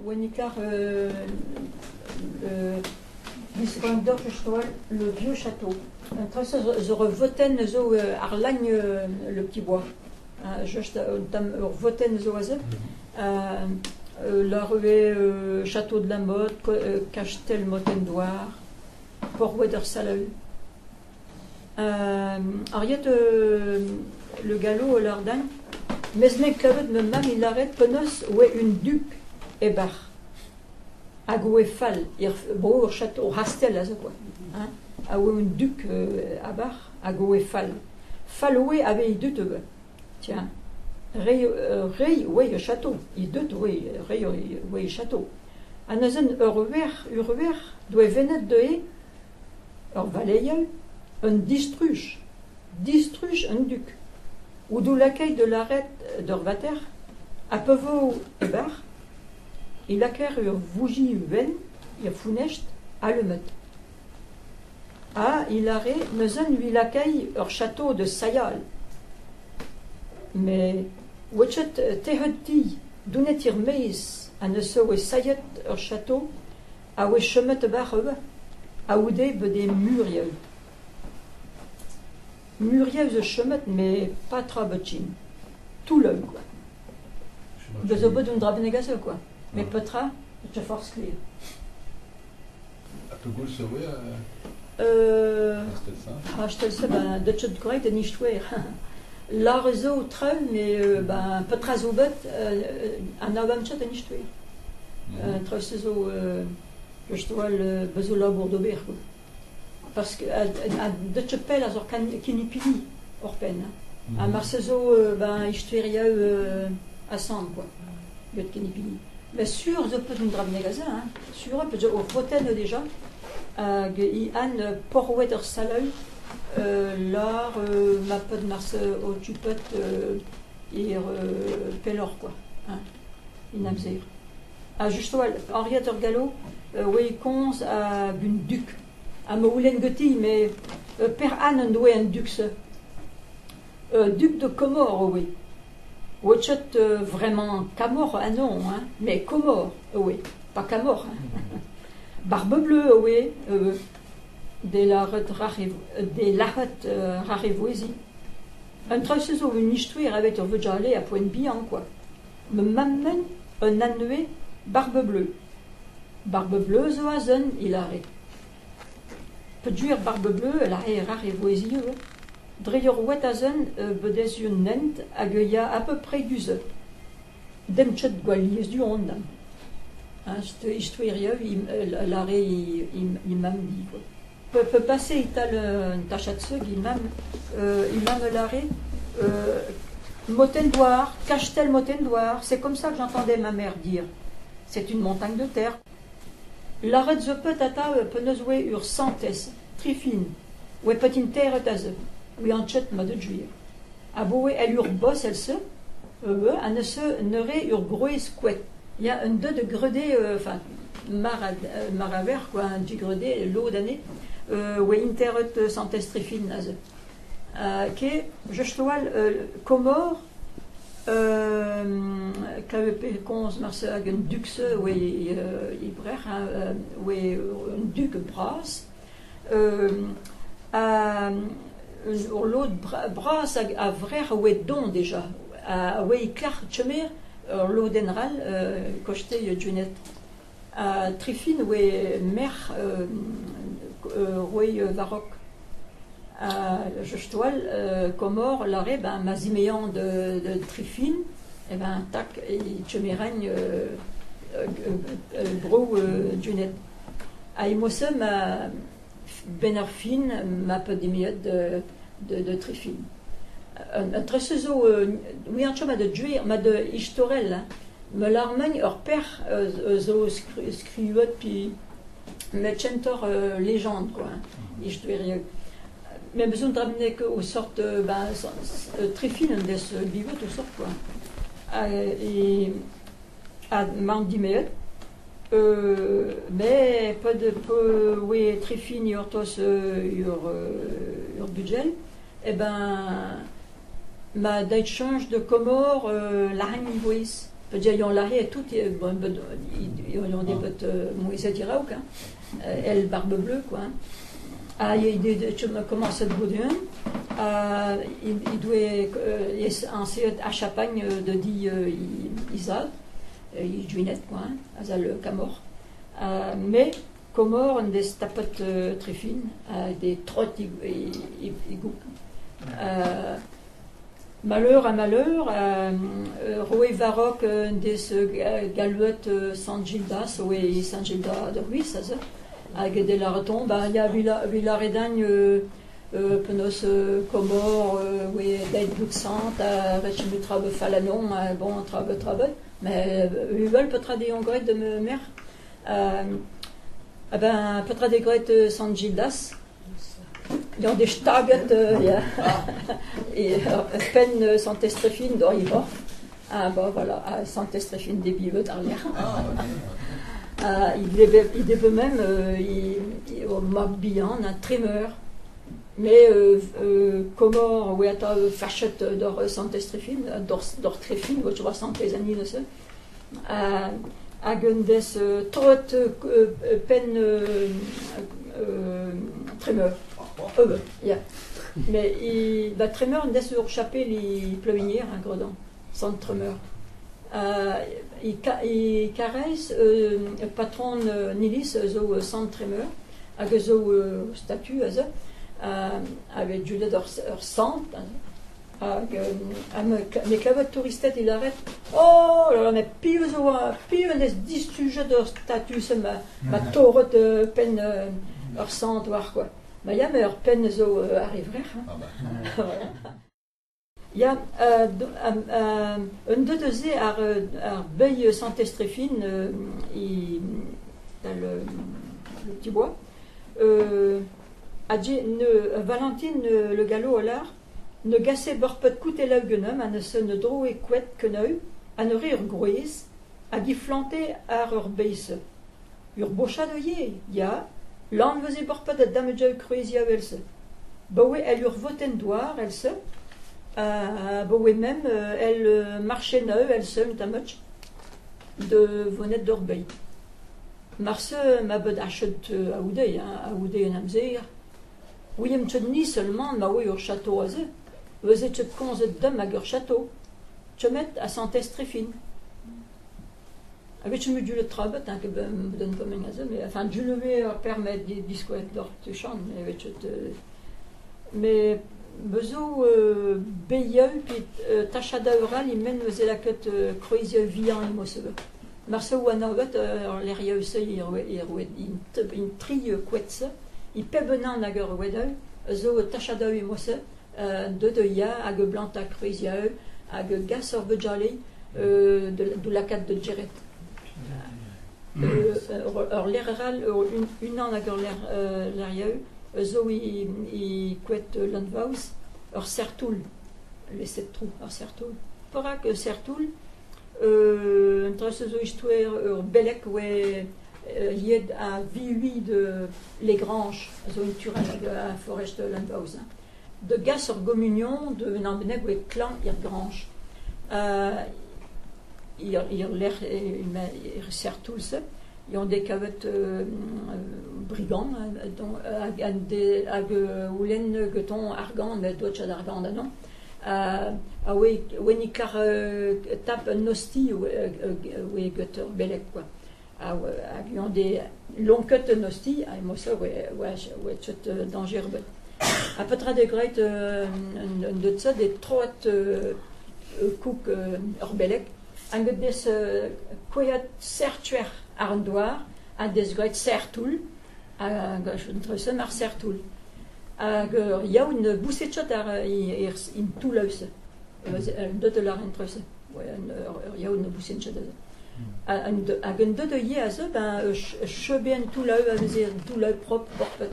Oanikar Bisrandor le vieux château. Un trace zo ur votenn zo ar lagn le petit bois. Just un tamm ur votenn zo aze. La rue Château de la Motte, Castel Motendoir, Port-Oued-ar-Saleu. Ariet le gallo l'Ardagn, mes me klevet ma mamm il lâret penaos oa un dug e-barzh. Hag oa fall, bro ur château, ur c'hastell aze quoi. Hein? A oa un dug a-barzh hag oa fall. Fall oa ave he deut ivez. Tiens, rei oa e château, he deut oa rei oa e château. Ha neuze ur werc'h doa vennet deuet ur valeier, un distruj, distruj un dug. O do lakaet da lâret d'ur vater, ha pa vo e-barzh, e lakaer ur vouji wenn er founest allumet. Ha e lâre neuze evit lakaiñ ur château da sailhal. Met oa ket tec'het ti, donet er-maez ha neuze oa sailhet ur château a oa chomet e-barzh ivez, a-c'houde bet eo Muriel. Muriel zo chomet met pas tra bet Tout l'homme quoi. Bez zo bet un dra bennak aze quoi. Met petra, te forzh skuilh. Ha pegoulz e oa Kastell-se? Kastell-se, ben, deut ket korrekt en istoer. Lâret zo traoù, met ben, petra zo bet anavezan ket en istoer. Traoù-se zo just a-walc'h bez zo labour d'ober quoi. Parce que deut ket pell a zo Kinipili oc'hpenn. Ha marse zo ben istoerioù asambl quoi, get Kinipili. Mais sur zo peut un dra bennak aze, hein. Sur peut zo ur votenn déjà hag i an Porwed ur saleu lar ma pod marse o tupet ir pelloc'h quoi, hein, in amzer. Ha just a-walc'h, Henriette ur Gallo oa e komz hag un dug. Ha ma houlenn ganti, met per Anne en doa an dug-se. Dug de Comore oa. Oa ket vraiment Camor ah non, hein, mais Comore oa, pas Camor. Barbe bleue oa de lâret rare-voezi. Un traoù-se zo un istoer evet ur vugale a poent bihan quoi. Ma mammenn un anv Barbe bleue. Barbe bleue zo azen, e lâre. Peogwir Barbe bleue a lâre rare-voezi ivez. Dre ur oued azen bet ez un hent hag ya à peu près du-se. Demp ket gwall lies du-hont dam. Hein, setu istoerioù lâre he mamm di quoi. Pe pase e-tal un tachad seug he mamm a lâre Motendoir, Castel Motendoir, c'est comme ça que j'entendais ma mère dire. C'est une montagne de terre. Lâret zo pet atav penaos oa ur santez, Trifine, oa pet interet aze, oa anchet ma deut gwir. Aboe el ur bos el-se, ha neuze neuze ur groez koad. Ya, un deut de grede, enfin, mar a ver quoi, un digrede lod anezhe, oa interet santez Trifine aze. Ke, just a-walc'h, Komor, KVP komz marse hag un dug-se oa e brec'h, hein, oa un dug bras. Ur lod bras a vrec'h a oa don déjà, a oa e klec'h Tchemer, ur lodenn all koste Junet. Ha Trifine oa merc'h roue Varroc. Ha just a-walc'h Komor lâre ben ma zimezañ de Trifine, eh ben tak e tchemeragn bro Junet. Ha e-mod-se ma benn ar fin ma peus dimezet de Trifine. Un tres zo ouian chom ma de gwir, ma de istorel, hein. Me lâr-meñ ur pec'h zo skrivet pi met kentoc'h légende quoi, hein, istoerioù. Mais besoin dra bennak o sort ben Trifine en deus bivet o sort quoi. E ha mañ dimezet mais pe oa Trifine gortoz ur bugel, eh ben ma deuet chañj de Komor lâren voez. Peogwir lâre tout bon, Ils ont des bet mouezet diraok, hein. El barbe bleue, quoi. Hein. Ha il commence de boudun, il doit anseet a chapagne de di izad, il juinet, quoi, hein, azal kamor. Mais komor an des tapet très fine, des trottes i gouk. Malheur à malheur, roe varok des galuet Sant Gildas, oe Sant Gildas de Ruiz, aze, hag de la retombe, ba, ya vila redagne penos komor, oe deit bout sant, rechemu trabe falanon, bon, trabe, mais uvel petra de gret de me mer, ben, petra de gret Sant Gildas, il y a des staget, ja. Et pen Sant-Estrefin d'or ivor. Ah bon, voilà, Sant-Estrefin des biveux d'arrière. Il devait même, il m'a un trimeur. Mais comment, ouais, attends, fachet d'or Sant-Estrefin, d'or Trefin, tu vois, Sant-Esanine, ça. Hag un des trot pen tremeur. Ja. Mais il va tremeur des ur chapel i pleuvinier un gredon, sans tremeur. Il caresse patron Nilis zo sans tremeur, hag zo statue aze, avec judet ur sant, hag me klavet touristet il arrête. Oh là là, mais piv zo piv des distujet ur statue se ma torret pen ur sant war quoi. Ma ya, mais ur pen zo arrivrer. Hein. Ah bah. Voilà. Ya, un deux ar beil Sant-Estrefin dans le petit bois. Ne, Valentine le gallo olar ne gasse borpet kout e laugenum, a ne se ne dro e kouet keneu, a ne ur groez, hag i flante ar ur beise. Ur bochad ye, ya, lan veze borpet a damedjeu kroezia else. Boe el ur voten doar else, boe mem el marché neu else tamach de vonet d'orbei. Marse ma bet achet aoudei, hein, aoudei en amzer. William ni seulement ma oe ur château aze, veze chet konzet dam hag ur château. Chemet a Sant-Estrefin. Avec je me du le trabet, hein, que me donne pas men mais enfin du lever permet disquet d'or te chant, mais avec mais bezo beieu puis tachada ural il men veze la ket kroezia vian e mosebe. Marse ou an avet l'erieu se in tri kouetse, i pebenan hag ur wedeu, zo tachada e mose, de ya hag blanta kroezia hag gas ur bedjale de la kat de Jeret. Ur leral, unan hag ur lerieu, zo i kouet landvaus, ur sertoul, les sept trous, ur sertoul. Perak sertoul, un tres zo istoer ur belek oe yed a viui de les granges, zo un turen hag a forest landvaus. De gas ur gommunion de un ambeneg oe klan ir grange. Ir ler ir sertoul se, ils ont des cavettes brigands, hag oulen geton argan, mais doetch ad argan da non. A oe ni kar tap un hostie oe get ur belek quoi. Hag ils ont des lonket un hostie, a mosa oe chet danger bet. A petra de gret un deut ça des troet kouk ur belek. Hag des kouiat sertuer ar an doar, a des gret sertoul, hag un ar sertoul. Hag yaoun bousetchot ar in touleuse, deut lar en treuse, yaoun bousetchot aze. Hag un deut ye aze, ben chebe en touleu, a veze touleu prop, borpet.